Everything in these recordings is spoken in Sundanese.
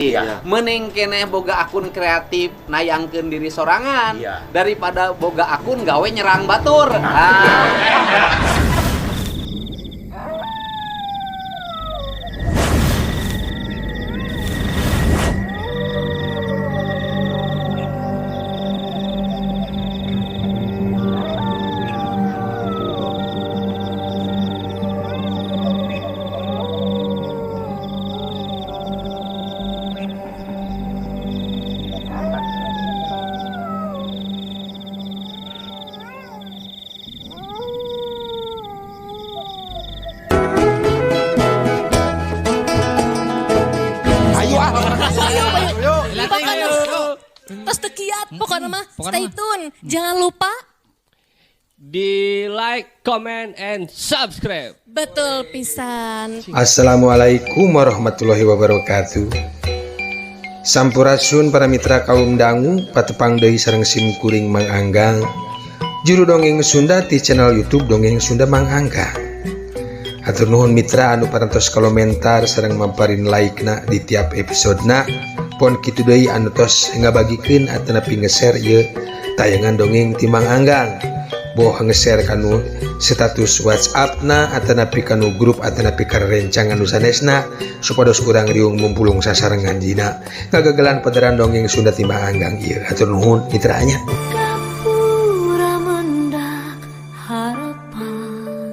Iya. Mending keneh boga akun kreatif nayangkeun diri sorangan Iya. daripada boga akun gawe nyerang batur. Ah. Ayo ah. Pokoknya tos teu kiat pokoknya mah Pokoknya stay mah. tune. Jangan lupa Di like, comment, and subscribe. Betul pisan. Assalamualaikum warahmatullahi wabarakatuh. Sampurasun para mitra kaum dangu, patepang deui sareng sim kuring Mang Anggang, juru dongeng Sunda ti channel YouTube Dongeng Sunda Mang Anggang. Hatur nuhun mitra anu parantos komentar sareng mamparin like-na di tiap episodena. Pon kitu deui anu tos ngabagikeun atanapi nge-share ieu tayangan dongeng ti Mang Anggang. Boh nge-share kanu status WhatsApp na atanapi kanu grup atanapi karencangan nu sanesna supados urang riung mumpulung sasarengan dina ngagagalan padaran dongeng Sunda ti Mang Anggang ieu. Hatur nuhun mitranya. Gapura mendak harapan,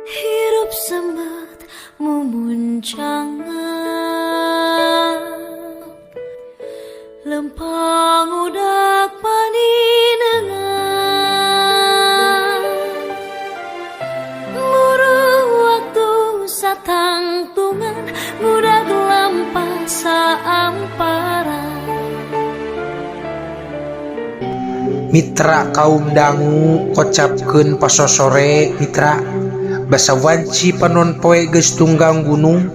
hirup semet mumuncangan, lempang udak paninengan, muru waktu satangtungan, ngudag lampah saamparan. Mitra kaum dangu kocapkeun pasosore mitra basa wanci panon poe geus tunggang gunung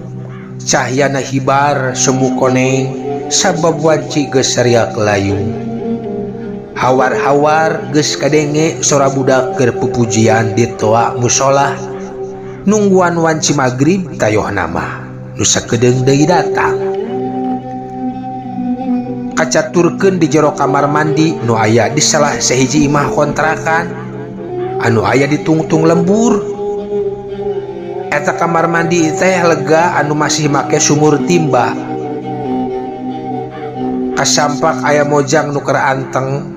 cahyana hibar semu koneng sabab wanci geus sariak layung hawar-hawar geus kadenge sora budak keur pupujian di toa musola nungguan wanci magrib tayoh nama nu sakedeung deui datang kacaturkeun di jero kamar mandi nu aya di salah sahiji imah kontrakan anu aya di tungtung lembur. Eta kamar mandi teh lega anu masih make sumur timba. Kasampak aya mojang nu keur anteng.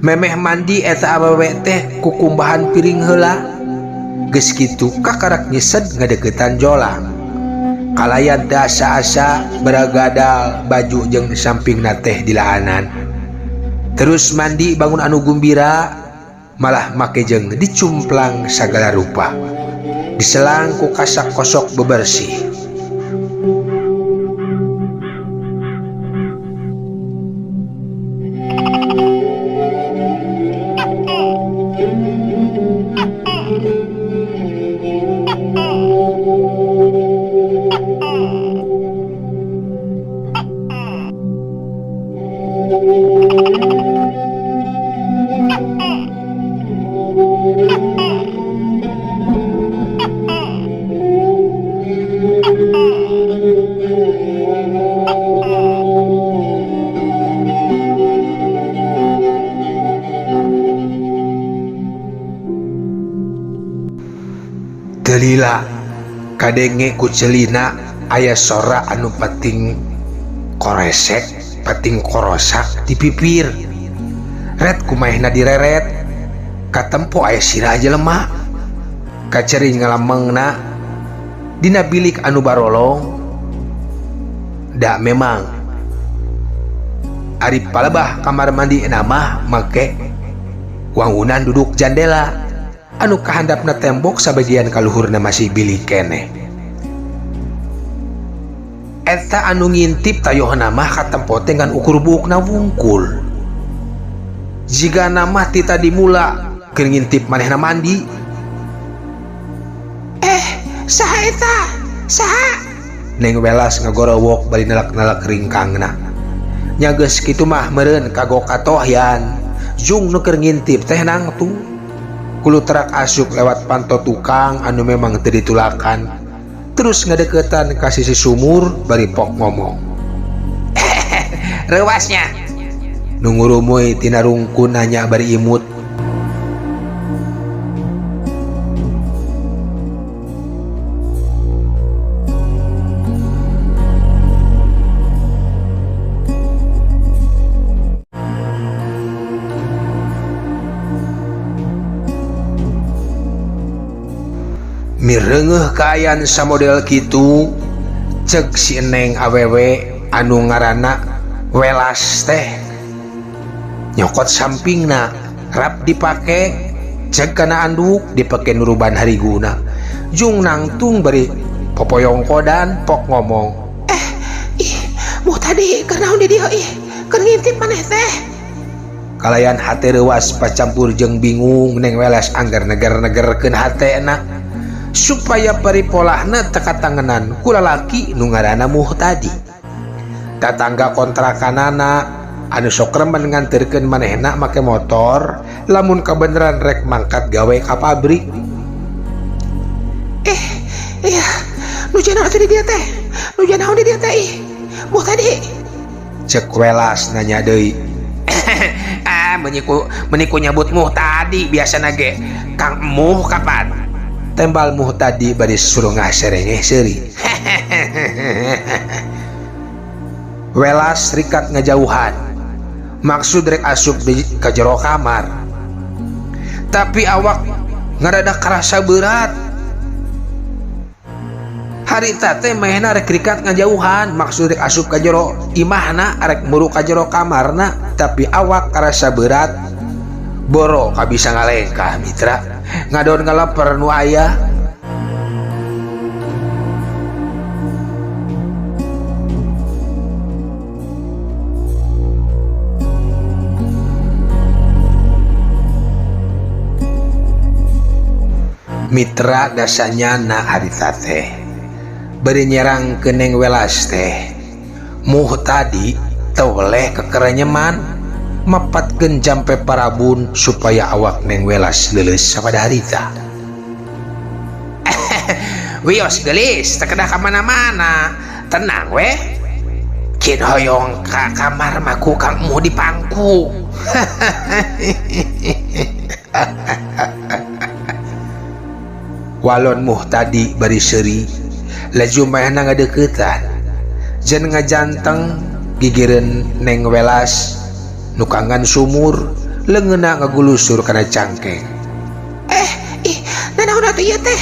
Memeh mandi eta awewe teh kukumbahan piring heula. Geus kitu kakarak nyesed ngadeukeutan jolang. Kalayan teu asa-asa beragadal baju jeung sampingna teh dilaanan. Terus mandi bangun anu gumbira malah make jeung dicumplang sagala rupa. Diselang ku kasak kosok bebersih. Delila kadenge ku celina aya sora anu pating koresek pating korosak di pipir. Ret kumaehna direret katempo aya sirah jelema kaceri ngalamengna dina bilik anu barolong. Da memang ari palebah kamar mandi nama make wangunan duduk jandela anu kahandapna tembok sabagian kaluhurna masih bilik keneh. Eta anu ngintip tayohna mah katempo teh ngan ukur buukna wungkul. Jigana mah ti tadi mula keur ngintip manehna mandi. Saha eta? Saha? Neng Welas ngagorowok bari nalak-nalak ringkangna. Nya geus kitu mah meureun kagok katohyan. Jung nu keur ngintip teh nangtung. Kulu terak asup lewat panto tukang anu memang teu ditulakan. Terus ngadeukeutan ka sisi sumur bari pok ngomong. Reuasnya. Nu ngurumuy tina rungkun nanya bari imut. Mireungeuh kaayaan samodel kitu cek si Neng awewe anu ngaranna Welas teh nyokot sampingna rap dipake cek kana anduk dipake nuruban hariguna jung nangtung bari popoyongkodan pok ngomong Ih, mu tadi keur naon di dieu ih? Keur ngintip maneh teh. Kalayan hate reuas pacampur jeung bingung Neng Welas anggar neger-negerkeun hatena supaya paripolahna teu katangenan ku lalaki nu ngaranna Muhtadi. Tatangga kontrakanana anu sok remen nganterkeun manehna make motor lamun kabeneran rek mangkat gawe ka pabrik. Iya, nu naon atuh di dieu teh? Nu naon di dieu teh ih? Mu tadi. Cek Welas nanya deui. Ah, meniku nyebut Muhtadi biasana ge Kang Emuh kapan? Tembal Muhtadi bari surungah serengeh seuri. Welas rikat ngajauhan. Maksud rek asup di ka jero kamar. Tapi awak ngarada karasa berat. Harita teh manehna rek rikat ngajauhan, maksud rek asup ka jero imahna, rek muru ka jero kamarna, tapi awak karasa berat. Boro kabisa ngalengkah mitra. Ngadon ngaleper nu aya. Mitra dasanyana harita teh bari nyerang ke Neng Welas teh. Muhtadi teu weleh kekerenyeman mapatkeun jampe parabun supaya awak Neng Welas leuleus sapada harita. Wios geulis teu kedah ka mana-mana. Tenang weh. Kin hoyong ka kamar mah ku Kang Emuh di pangku. Walon Muhtadi bari seuri laju manehna ngadeuketan jeung ngajanteng gigireun Neng Welas nukangan sumur leungeunna ngagulusur kana cangkeng. Ih, nanaon atuh ieu teh?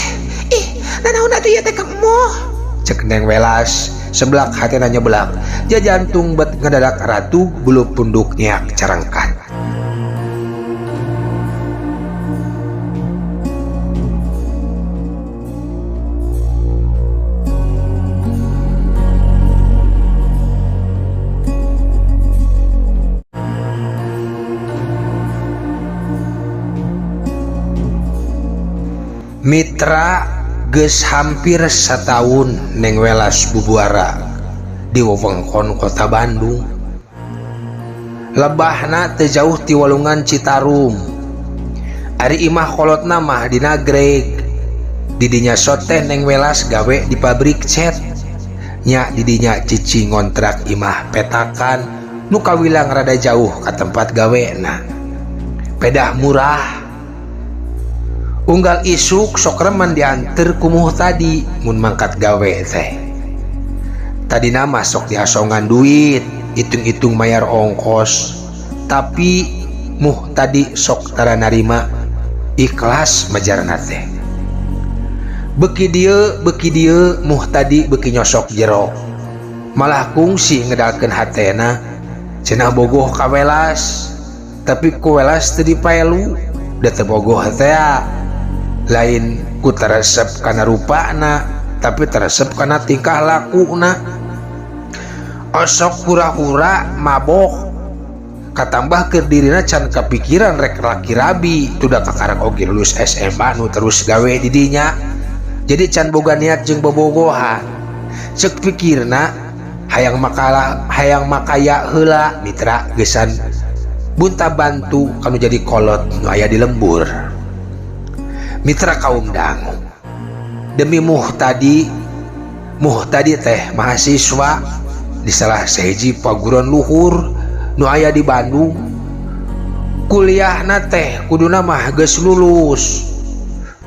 Ih, nanaon atuh ieu teh Kang Emuh? Cek Neng Welas seblak hatena nyeblak jajantung bet ngadadak ratu bulu punduk nyeak carangkat. Mitra geus hampir sataun Neng Welas bubuara di wewengkon kota Bandung. Lebahna teu jauh ti walungan Citarum. Ari imah kolotna mah di Nagreg. Didinya soteh Neng Welas gawe di pabrik cat. Nya didinya cici ngontrak imah petakan nu kawilang rada jauh ka tempat gawena. Pedah murah. Unggal isuk sok remen dianter ku Muhtadi mun mangkat gawe teh. Tadina mah sok diasongan duit, hitung-hitung mayar ongkos. Tapi Muhtadi sok tara narima ikhlas majarna teh. Beki dieu Muhtadi beki nyosok jero. Malah kungsi ngedalkeun hatena cenah bogoh ka Welas, tapi ku Welas teu dipaelu da teu bogoh teh. Lain ku teresep kana rupana, tapi teresep kana tingkah lakuna. Osok hura-hura mabok katambah keur dirina can kapikiran rek laki rabi tuh da kakarak oge lulus SMA nu terus gawe di dinya. Jadi can boga niat jeung bobogohan. Ceuk pikirna hayang makalah hayang makaya heula mitra geusan bunta bantu kanu jadi kolot nu aya di lembur. Mitra kaum dangu demi Muhtadi Muhtadi teh mahasiswa di salah sahiji paguron luhur nu aya di Bandung. Kuliahna teh kuduna mah geus lulus,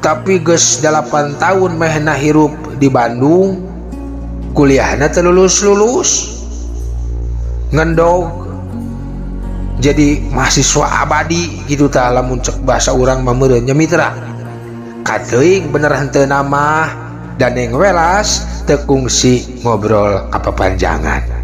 tapi geus 8 tahun mehna hirup di Bandung, kuliahna teu lulus-lulus. Ngendog jadi mahasiswa abadi gitu tah lamun cek bahasa urang mah meureun nya mitra. Kateuing bener henteu mah dan Neng Welas teu kungsi ngobrol kapapanjangan.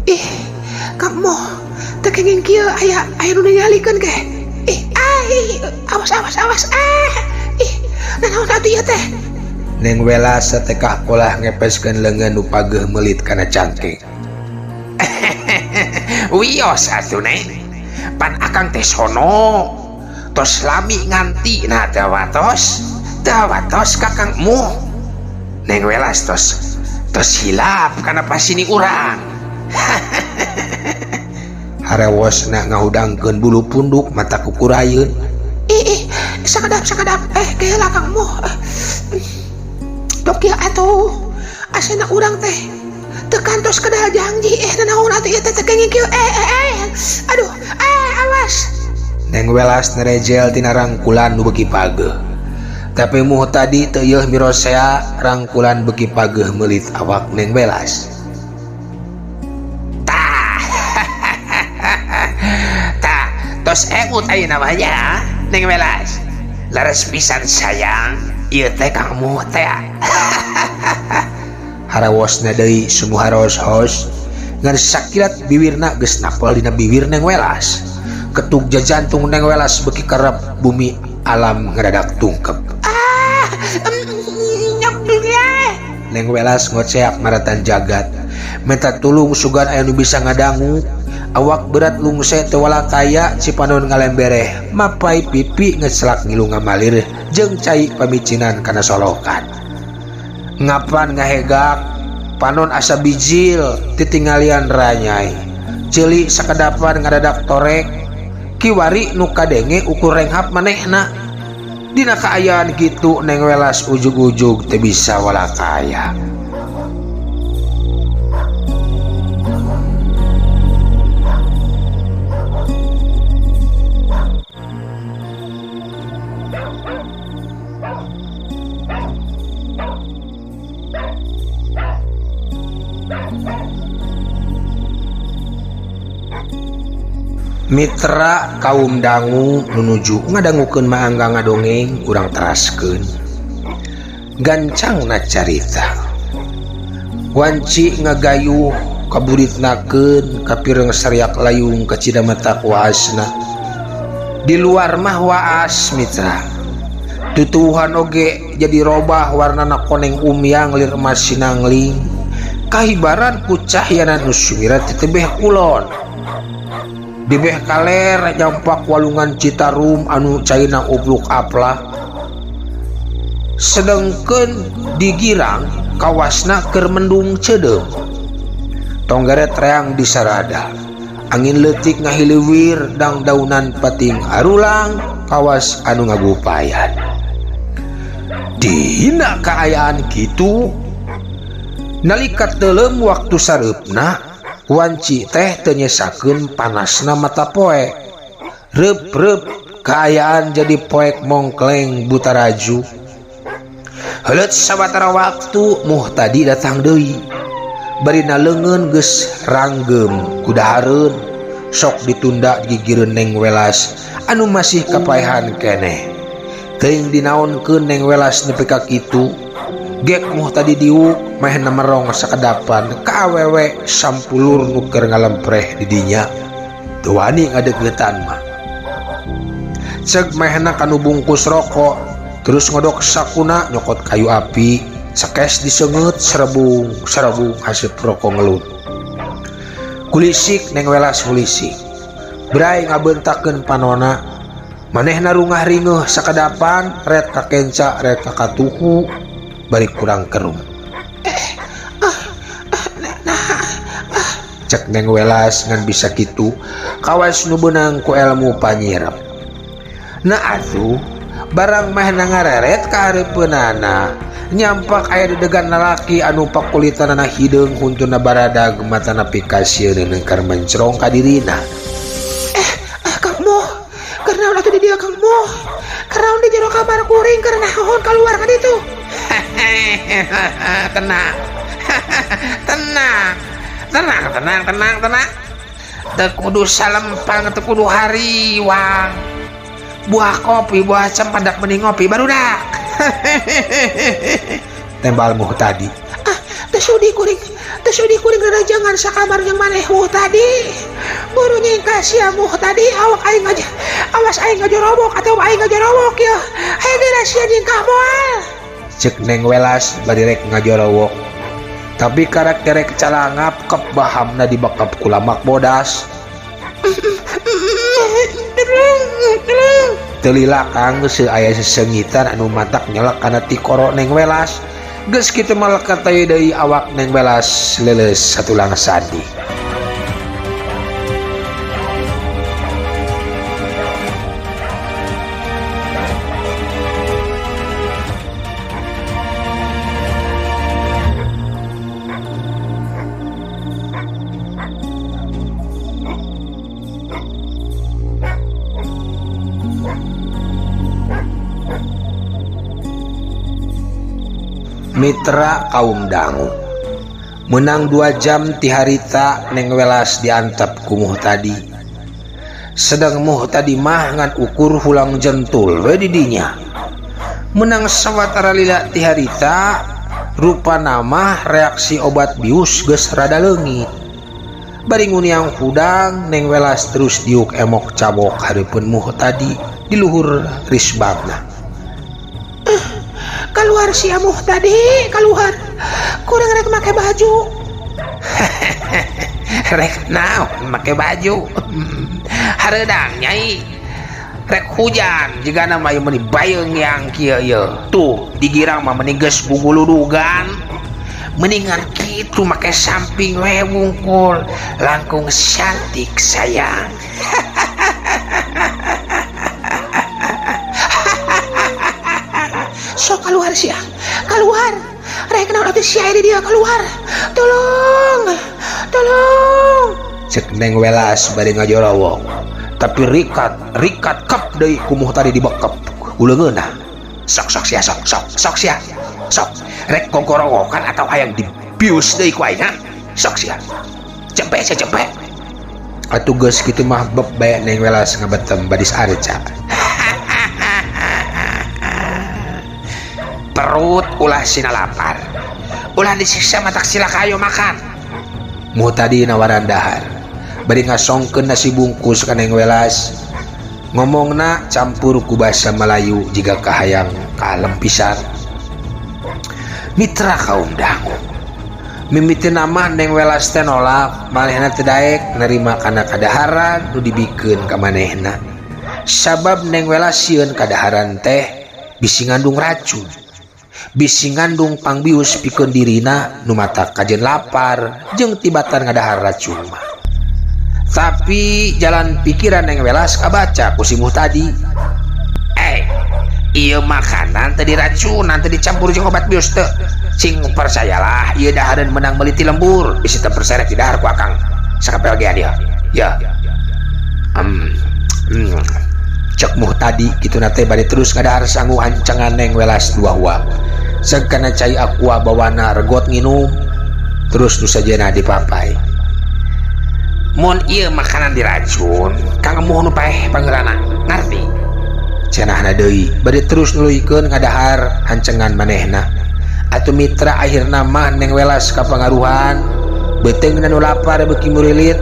Ih, kamu teu kenging kieu aya aya nu ningalikeun ke. Ih, ah, ih, awas awas awas ah. Ih, nanaon atuh ieu teh? Neng Welas satekah polah ngepeskeun leungeun nu pageuh meulit kana cangkeng. Wios atuh Neng. Pan akang teh sono. Tos lami nganti na teu watos. Teu watos kakangmu. Neng Welas tos tos hilap kana pasini urang. Harewosna ngahudangkeun bulu punduk mata kukurayeun. Ih, ih, sakedap sakedap geula Kang Muh. Dok kieu atuh. Asana urang teh teu kantos kedal janji nanaon atuh ieu teh teu kenging kieu aduh awas. Neng Welas nerejel tina rangkulan nu beuki pageuh. Tapi Muhtadi teu yeuh mirosea rangkulan beuki pageuh meulit awak Neng Welas. Tah. Tah, tos emut ayeuna mah nya, Neng Welas. Leres pisan sayang, ieu teh Kang Muh teh. Harawosna deui sumuh haros-hos ngan sakilat biwirna geus napel dina biwir Neng Welas. Ketuk jajantung Neng Welas beuki kerep bumi alam ngadadak tungkep. Ah, Neng Welas ngoceak maratan jagat. Minta tulung sugan aya nu bisa ngadangu. Awak berat lungse teu walakaya cipanon ngalembereh mapai pipi ngecelak ngilu ngamalir jeung cai pamicinan kana solokan. Ngapan ngahegak panon asa bijil titinggalian ranyai. Ceuli sakedapan ngadadak torek kiwari nu kadenge ukur renghap manehna. Dina kaayaan kitu Neng Welas ujug-ujug teu bisa walakaya. Mitra kaum dangu nunuju ngadangukeun Maanggang ngadongeng urang teraskeun. Gancangna carita. Wanci ngagayuh kaburitnakeun kapireng seriak layung kacida mata waasna. Di luar mah waas mitra. Tutuhan oge jadi robah warnana koneng umyang lir emas sinangling. Kahibaran ku cahyana nu sumirat tebeh kulon. Dibeh kaler nyampak walungan Citarum anu caina upluk aplah. Sedengkeun di girang kawasna keur mendung ceudeum. Tonggeret reang di sarada. Angin leutik ngahiliwir dang daunan pating arulang kawas anu ngagupayan. Dina kaayaan kitu nalika teuleum waktu sareupna wanci teh teu nyesakeun panasna mata poek. Reup-reup kaayaan jadi poek mongkleng butaraju. Heuleut sabatara waktu Muhtadi datang deui. Barina leungeun geus ranggeum kudahareun sok ditunda gigireun Neng Welas anu masih kapaehan keneh. Teuing dinaonkeun Neng Welas nepi ka kitu. Gek Muhtadi diuk mehna merong sakedapan ka awewe sampulur nu keur ngalempreh di dinya. Teu wani ngadeuketan mah. Ceuk mehna kanu bungkus rokok terus ngodok sakuna nyokot kayu api cekes diseungeut serebung serebung haseup rokok ngelut. Kulisik Neng Welas hulisik. Bray ngabentakeun panona. Manehna rungah ringeuh sakadapan ret ka kenca ret ka katuhu bari kurang kerum. Cek Neng Welas ngan bisa kitu kawas nu beunang ku elmu panyirep. Nah atuh barang manehna ngareret ka hareupeunana nyampak aya dedegan lalaki anu pakulitanana hideung huntuna baradag matana pikasieun neungkar mencrong ka dirina. Kang Moh, keur naon atuh di dieu Kang Moh? Keur naon di jero kamar kuring keur naon kaluar ka ditu? Tenang. Tenang. Tenang, tenang, tenang, tenang. Teu kudu salempang, teu kudu hariwang. Buah kopi, buah cempedak mending ngopi barudak. Tembal Muh tadi. Ah, teu sudi kuring, teu sudi kuring rarajangan sakamar jeung maneh Muh tadi. Buru nyingka sia Muh tadi, awak aing aja. Awas aing ngajorobok atau aing ngajorobok ya. Hayu geura sia nyingkah moal. Cek Neng Welas bari rek ngajorowok. Tapi karakterek calangap kep bahamna dibekep ku lamak bodas. Teu lila Kang geus aya sesengitan anu matak nyelek kana tikoro Neng Welas. Geus kitu mah lekat deui awak Neng Welas leuleus satulang sadi. Mitra kaum dangu menang 2 jam ti harita Neng Welas diantep ku Muh tadi. Sedang Muh tadi mah ngan ukur hulang jentul we di dinya. Menang sawatara lila ti harita rupa nama reaksi obat bius geus rada leungit. Bari nguniang hudang Neng Welas terus diuk emok cabok hareupeun Muh tadi di luhur risbangna. Keluar si Amuh tadi, keluar. Kurang rek make baju. Rek naon make baju? Hareudang nyai. Rek hujan jigana mah ieu meuni bayeung yang kieu ieu. Tuh digirang mah meuni geus buguludugan. Mendingan kitu make samping we wungkul, langkung cantik sayang. Sok keluar sia, keluar. Rek naon atuh sia di dia keluar. Tolong, tolong. Cek Neng Welas bari ngajorowong. Tapi rikat, rikat kep deui ku Muh tadi dibekep. Uleungeunna. Sok sok sia, sok sok sok sia. Sok rek gogorowokan atau hayang dibius deui ku aing, ha? Sok sia. Jempe sia jempe. Atuh geus kitu mah beb bae Neng Welas ngabetem badis arca. Perut ulah sina lapar. Ulah disiksa matak sila kayo makan. Muh tadi nawaran dahar. Bari ngasongkeun nasi bungkus ka Neng Welas. Ngomongna campur ku basa Melayu jiga kahayang kalem pisan. Mitra kaum dangu. Mimiti nama Neng Welas teh nolak, manehna teu daek nerima kana kadaharan nu dibikeun ka manehna. Sabab Neng Welas sieun kadaharan teh bisi ngandung racun. Bisi ngandung pangbius pikeun dirina nu mata kajen lapar jeung tibatan ngadahar racun mah. Tapi jalan pikiran Neng Welas kabaca ku si Muh tadi. Ieu makanan teh diracunan teh dicampur jeung obat bius teh. Cing percayalah ieu dahareun menang meuli ti lembur, bisi teu percaya rek didahar ku akang. Sakapel ge dia. Ya. Cek Muh tadi kituna teh bari terus ngadahar sangu hancangan Neng Welas dua huap. Sagana cai aqua bawana regot nginum terus nu sajena dipapai. Mun ieu makanan diracun, Kang Muh nu paeh pangeurana, ngarti? Cenahna deui bari terus nuluykeun ngadahar hancengan manehna. Atuh mitra akhirna mah Neng Welas kapangaruhan, beuteungna nu lapar beuki murilit.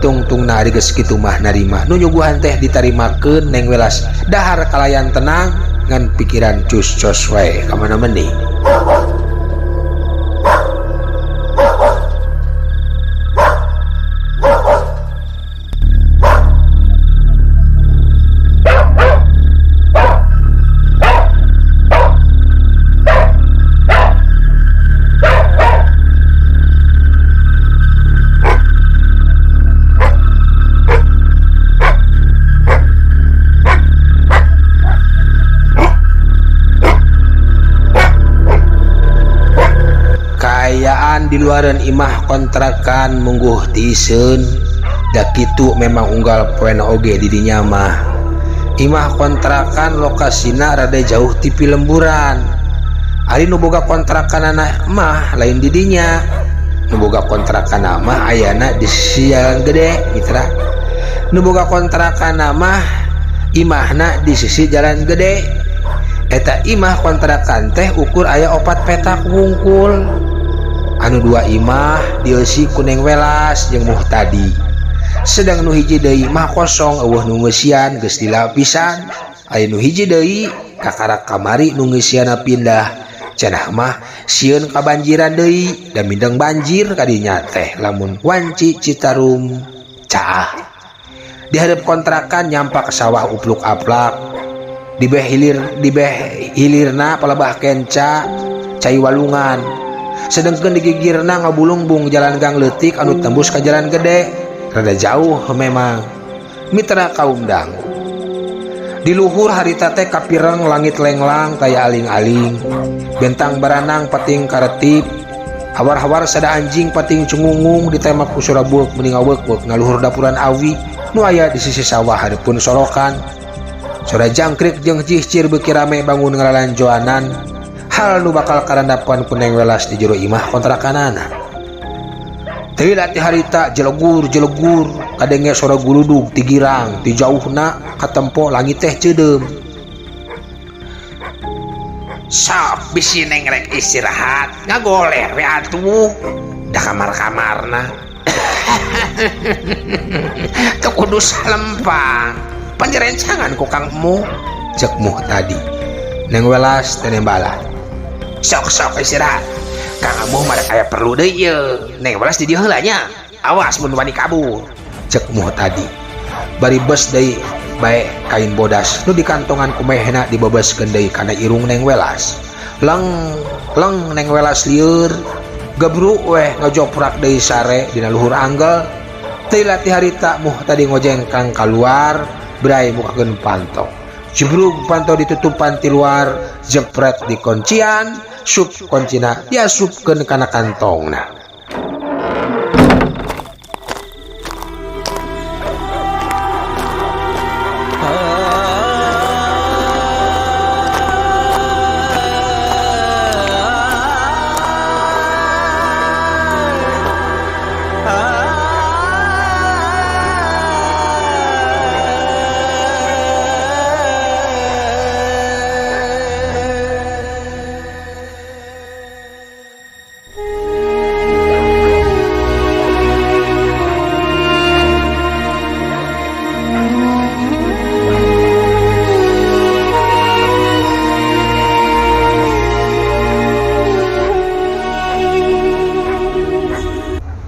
Tungtungna ari geus kitu mah narima nu nyuguhan teh ditarimakeun Neng Welas dahar kalayan tenang ngan pikiran cus cos wae ka mana meni. Di luaran imah kontrakan mungguh tiiseun da kitu memang unggal poena oge di dinya mah. Imah kontrakan lokasina rada jauh ti pilemburan. Ari nu boga kontrakanana mah lain di dinya. Nu boga kontrakan mah ayana di sisi jalan gede mitra. Nu boga kontrakan mah imahna di sisi jalan gede. Eta imah kontrakan teh ukur aya 4 petak wungkul. Anu 2 imah dieusi ku Neng Welas jeung Muhtadi. Sedang nu hiji deui mah kosong eueuh nu ngeusian geus dilapisan. Aya nu hiji deui kakarak kamari nu ngeusianna pindah. Cenah mah sieun kabanjiran deui da mindeng banjir kadinya teh lamun wanci Citarum caah. Di hareup kontrakan nyampak sawah upluk-aplak. Di beh hilirna palebah kenca cai walungan. Sedengkeun di gigirna ngabulungbung jalan gang leutik anu tembus ka jalan gede. Rada jauh memang. Mitra kaum dangu. Di luhur harita teh kapireng langit lenglang kaya aling-aling. Bentang baranang pating karetip. Hawar-hawar sada anjing pating cungungung ditemak ku sora bueuk meni ngaweuk-weuk ngaluhur dapuran awi nu aya di sisi sawah hareupeun solokan. Sora jangkrik jeung cihcir beuki rame bangun ngalalanjoanan. Hal nu bakal karandapan ku Neng Welas di jero imah kontrakanana. Teu lati harita jelegur-jelegur kadenge sora guludug ti girang ti jauhna katempo langit teh ceudeum. Sok bisi Neng rek istirahat ngagoler we atuh da kamar-kamarna. Teu kudu salempang. Panjerencangan ku Kang Emu cek Muhtadi. Neng Welas teh nembalan. Sok-sok istirahat. Kang Emu mah rek aya perlu deui ieu. Neng Welas di dieu heula nya. Awas mun wani kabur cek Muhtadi. Bari bes deui bae kain bodas nu dikantongan ku mehna dibebeskeun deui kana irung Neng Welas. Leng leng Neng Welas lieur. Gebruk weh ngajoprak deui sare dina luhur anggel. Teu lati harita Muhtadi ngojengkang kaluar brai mukakeun panto. Jibrug panto ditutupan ti luar, jepret di kuncian, sup kuncina diasupkeun kana kantongna.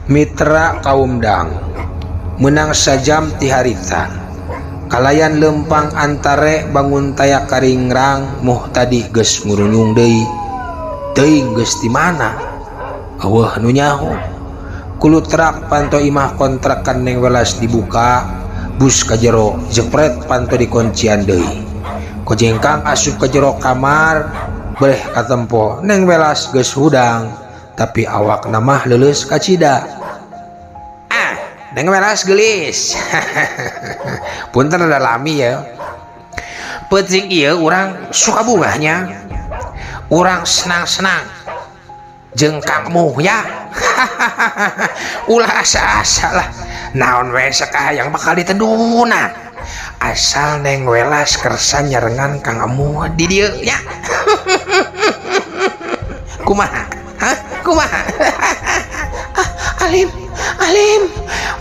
Mitra kaum dang menang sajam ti harita kalayan lempang antare bangun taya karingrang Muhtadi geus ngurunyung deui teuing geus di mana eueuh nu nyaho kulutrak panto imah kontrakan Neng Welas dibuka bus ka jero jepret panto dikuncian deui kojengkang asup ka jero kamar beleh katempo Neng Welas geus hudang tapi awak namah leuleus kacida. Ah, Neng Welas geulis. Punten rada lami ya. Peuting ieu urang suka bungahnya. Urang senang-senang jeung Kang Muh ya. Ulah asa-asa lah. Naon we sakahayang bakal ditedunan. Asal Neng Welas kersa nyarengan Kang Emuh di dieu nya. Kumaha? Hah? Kumaha? Ah, Alim, Alim,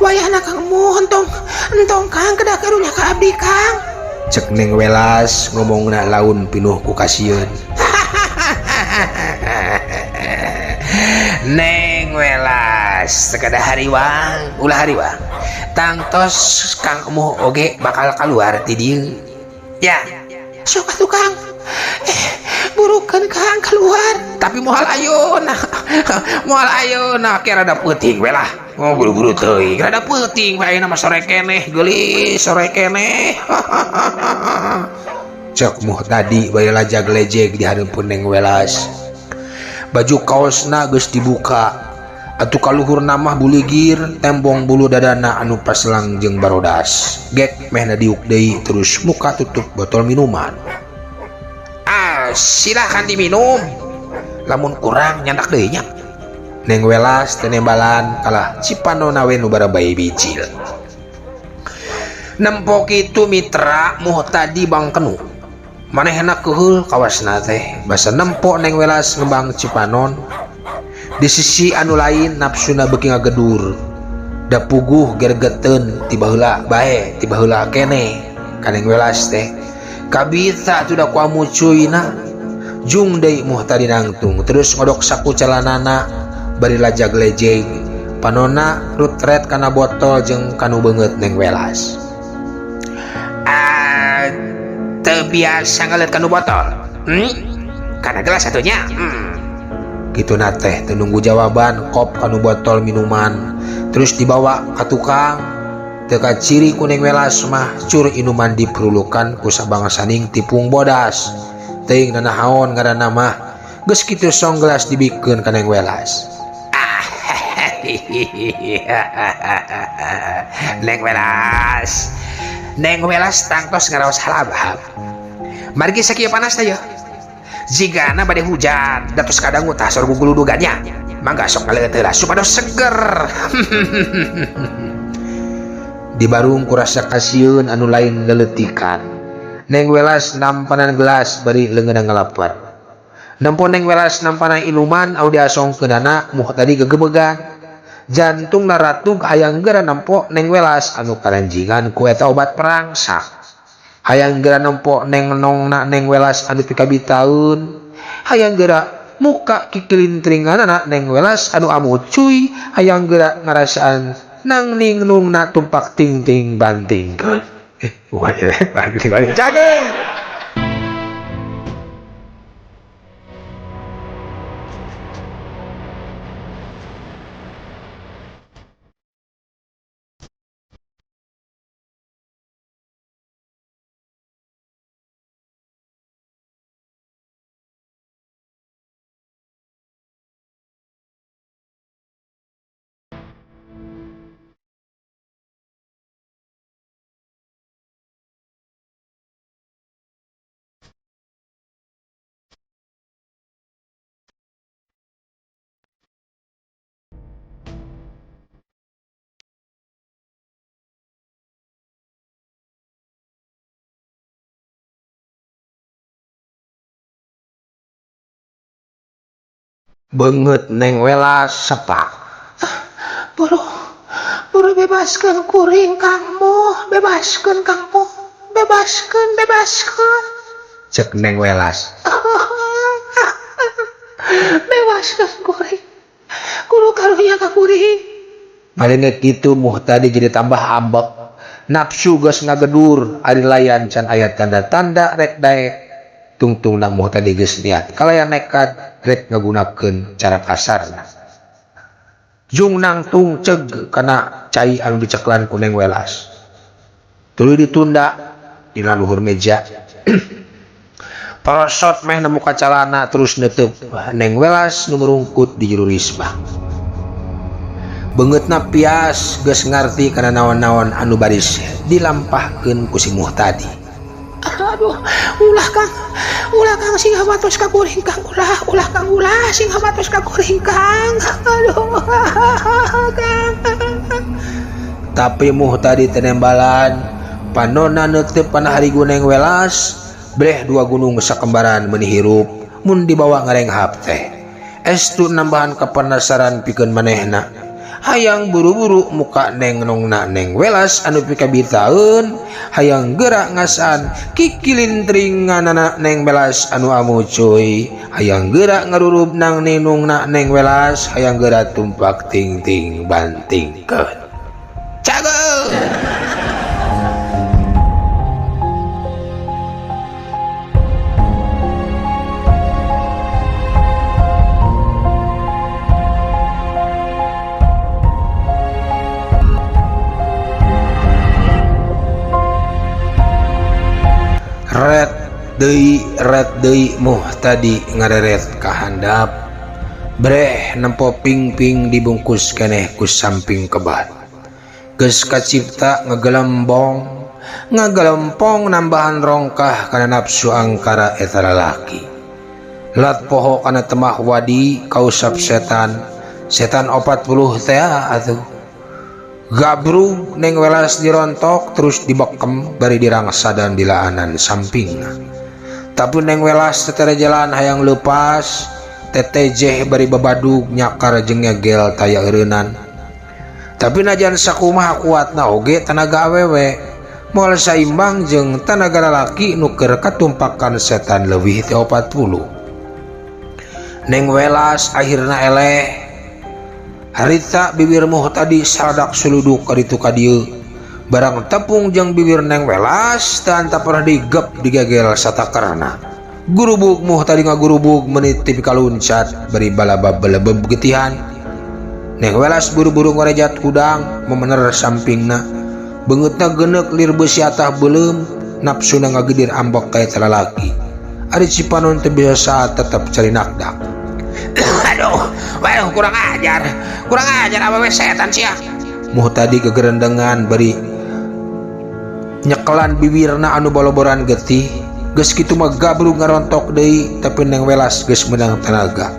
wayahna Kang Emuh entong, entong Kang kedah karunya ka abdi Kang. Cek Neng Welas ngomongna laun pinuh ku kasieun. Neng Welas sekadar hariwang, ulah hariwang. Tangtos Kang Emuh oge bakal keluar ti dieu. Ya. Sok atuh Kang. Burukeun Kang keluar. Tapi moal ayeuna. Moal ayeuna ke rada peuting we lah. Oh buru-buru teuing. Rada peuting we ayeuna mah sore keneh, geulis sore keneh. Cek Muhtadi bari lajag lejeg di hareupeun Neng Welas. Baju kaosna geus dibuka. Atuh kaluhurna mah buligir tembong bulu dadana anu paslang jeung barodas. Gek mehna diuk deui terus muka tutup botol minuman. Ah, silahkan diminum. Lamun kurang nyandak deui nya. Neng Welas teu nembalan kalah cipanona we nu barabay bijil. Nempo kitu mitra Muhtadi bangkenu. Manehna keuheul kawasna teh basa nempo Neng Welas ngebang cipanon. Di sisi anu lain nafsuna beuki ngagedur. Da puguh gergeteun ti baheula bae ti baheula keneh ka Neng Welas teh. Kabita atuh da ku amucuyna. Jung deui Muhtadi nangtung terus ngodok saku celanana bari lajag lejeg. Panona rutret kana botol jeung kanu beungeut Neng Welas. Teu biasa ngaleut kanu botol. Kana gelas satunya. Kituna teh teu nunggu jawaban kop kanu botol minuman terus dibawa ka tukang. Teu kaciri ku Neng Welas mah cur inuman diperulukan ku sabangsaning tipung bodas. Teuing nanahaon ngaranna mah geus kitu song gelas dibikeun ka Neng Welas. Neng Welas. Neng Welas tangtos ngaraos halabhab. Margi sakieu panasna yeuh. Jigana bade hujan, da tos kadangu tah sor guguludugannya. Mangga sok ngaleueut heula supados seger. Di barung kurasa kasieun anu lain leletikan. Neng Welas nampanan gelas bari leungeunna ngalaper. Nempo Neng Welas nampanan inuman anu diasongkeunana Muhtadi gegemegan. Jantungna ratug hayang geura nempo Neng Welas anu karanjingan ku eta obat perangsang. Hayang geura nempo Neng nongna Neng Welas anu pikabitaeun. Hayang geura muka kikilintringanana Neng Welas anu amucuy. Hayang geura ngarasaan nang ning nungna tumpak ting-ting banting. Cakep. Beungeut Neng Welas sepak. Buru bebaskeun kuring Kang Muh, bebaskeun Kang Muh, bebaskeun, bebaskeun. Cek Neng Welas. Bebaskeun kuring. Kudu karunya ka kuring. Malengek kitu Muhtadi jadi tambah ambek. Nafsu geus ngagedur, ari layan can aya tanda-tanda rek daek. Tungtungna Muhtadi geus niat kalayan nekat rek ngagunakeun cara kasarna. Jung nangtung ceg kana cai anu diceklan ku Neng Welas. Tuluy ditunda dina luhur meja. Parosot meh nemu ka calana terus netep Neng Welas nu merungkut di jero risbang. Beungeutna pias geus ngarti kana naon-naon anu baris dilampahkeun ku si Muhtadi. Aduh, ulah Kang sing habatos ka kuring Kang, ulah Kang, ulah sing habatos ka kuring Kang. Aduh, Kang. Tapi Muhtadi tenembalan, panona neuteup kana harigu Neng Welas, breh dua gunung sakembaran meuni hirup mun dibawa ngarenghap teh. Estu nambahan kepenasaran pikeun manehna. Hayang buru-buru muka Neng nongna Neng Welas anu pikabitaeun, hayang geura ngasaan kikilintringanana Neng Welas anu amucuy, hayang geura ngarurub nang ninungna Neng Welas, hayang geura tumpak ting-ting bantingkeun. Cageuh. Red deui Muhtadi ngareret ka handap. Breh nempo pingping dibungkus keneh ku samping kebat. Geus kacipta ngagelembong, ngagelempong nambahan rongkah kana nafsu angkara eta lalaki. Lat poho kana temah wadi kausap setan, setan 40 teh atuh. Gabrug Neng Welas dirontok terus dibekem bari dirangsa dan dilaanan sampingna. Tapi Neng Welas tetere jalan hayang lepas, tetejeh bari babadug nyakar jeung ngegel taya eureunnan. Tapi najan sakumaha kuatna oge tenaga awewe moal saimbang jeung tenaga lalaki nu keur katumpakan setan leuwih ti 40. Neng Welas akhirna eleh. Harita bibir Muhtadi saladak suluduk kaditu ka dieu. Barang tepung jeung bibir Neng Welas teu pernah digep digegel satakerna. Gurubug Muhtadi ngagurubug menitip kaluncat bari balabab belebeb getihan. Neng Welas buru-buru ngorejat hudang memener sampingna. Beungeutna geuneuk lir beusi atah beuleum, nafsuna ngagedir ambek ka eta lalaki. Ari Cipanon teu bisa saat tetep carinakdak. Aduh, waduh kurang ajar awewe setan sia. Muhtadi gegerendengan bari nyekelan bibirna anu boloboran getih. Geus kitu mah gabrug ngarontok deui, tapi Neng Welas geus meunang tenaga.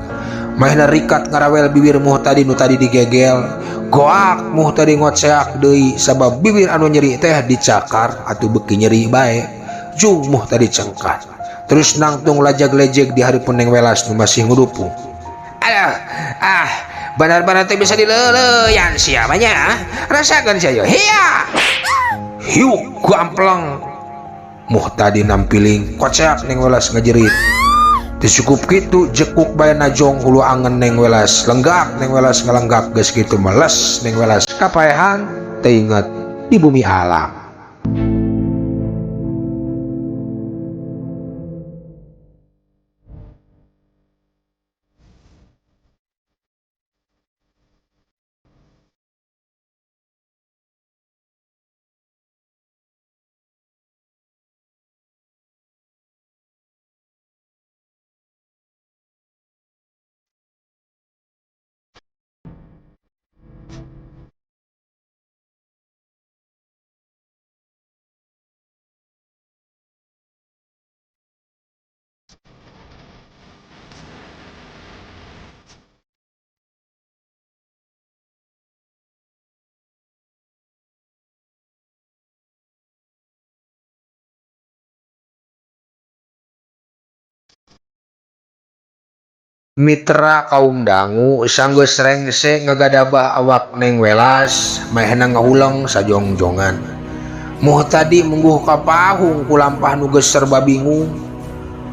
Mahna rikat ngarawel bibir Muhtadi nu tadi digegel. Goak Muhtadi ngoceak deui sabab bibir anu nyeri teh dicakar atuh beuki nyeri bae. Jung Muhtadi cengkat. Terus nangtung lajag-lejeg di hareupeun Neng Welas nu masih ngudupung. Aduh, ah, benar-benar teh bisa dileuleyan sia mah nya. Rasakeun sia yo. Hiya. Hiuk gampleng. Muhtadi nampiling koceak Neng Welas ngajerit. Teu cukup kitu jekuk bae najong hulu angen Neng Welas. Lenggak Neng Welas ngalenggak geus kitu meles Neng Welas kapaehan teu inget di bumi alam. Mitra kaum dangu sanggeus rengse ngagadabah awak Neng Welas mahena ngahuleng sajongjongan. Muhtadi mungguh ka pahung ku lampah nu geus serba bingung.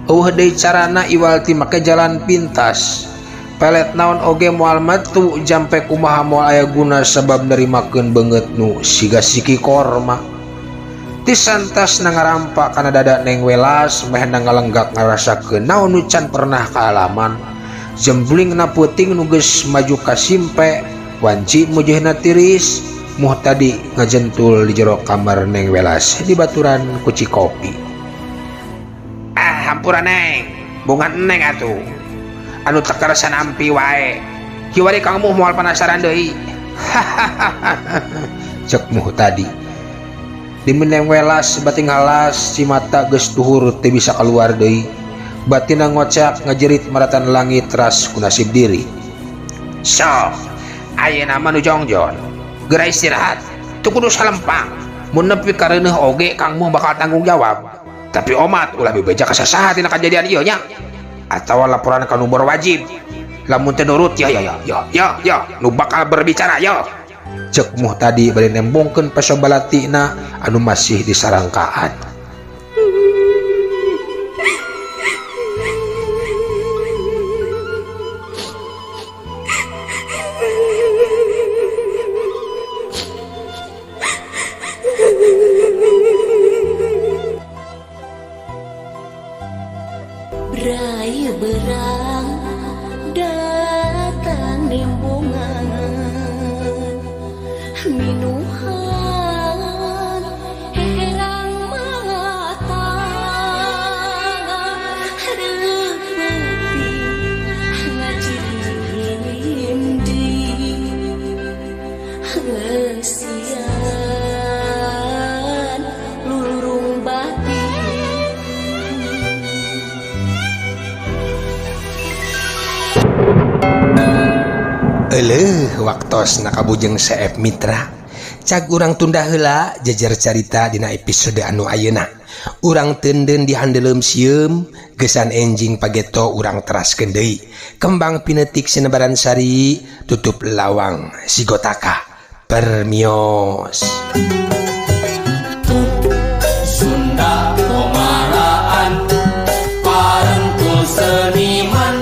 Eueuh deui carana iwal ti make jalan pintas. Pelet naon oge moal metu jampe kumaha moal aya guna sabab nerimakeun beungeut nu siga siki korma. Tisantas na ngarampa kana dada Neng Welas mahena ngalenggak ngarasakeun naon nu can pernah kaalaman. Jembling na puting nu geus maju ka simpe, wanci mujehna tiris. Muhtadi ngajentul di jero kamar Neng Welas di baturan kuci kopi. Ah, hampura Neng, bunga Neng atuh. Anu teu karasa nampi wae. Kiwari Kang Muh moal penasaran deui. Cek Muhtadi. Di Neng Welas bating halas cimata geus duhur teu bisa keluar deui. Batina ngocak ngajerit maratan langit ras ku nasib diri. Sok, ayeuna mah nu jongjon. Geura istirahat, teu kudu salempang. Mun nepi ka reuneuh oge Kang Muh bakal tanggung jawab. Tapi omat ulah bebeja ka sasaha tina kajadian ieu nya. Atawa laporan ka nu berwajib. Lamun teu nurut ya ya ya ya ya ya nu bakal berbicara ya. Cek Muhtadi bari nembongkeun pasobalatina anu masih disarangkaan. Brai berang datang nimbungan minuhan herang mata reupeuting ngajirit. Eleuh, waktosna kabujeng seep, mitra. Cag urang tunda heula jejer carita dina episode anu ayeuna. Urang teundeun di handeuleum sieum, gesan enjing pageto urang teraskeun deui. Kembang pinetik sinebaran sari, tutup lawang sigotaka. Permios. Sunda komaraan parengkul seniman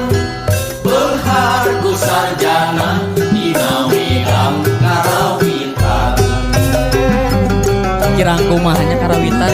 beunghar ku sarjana dina widang karawitan. Kirang kumaha nya karawitan.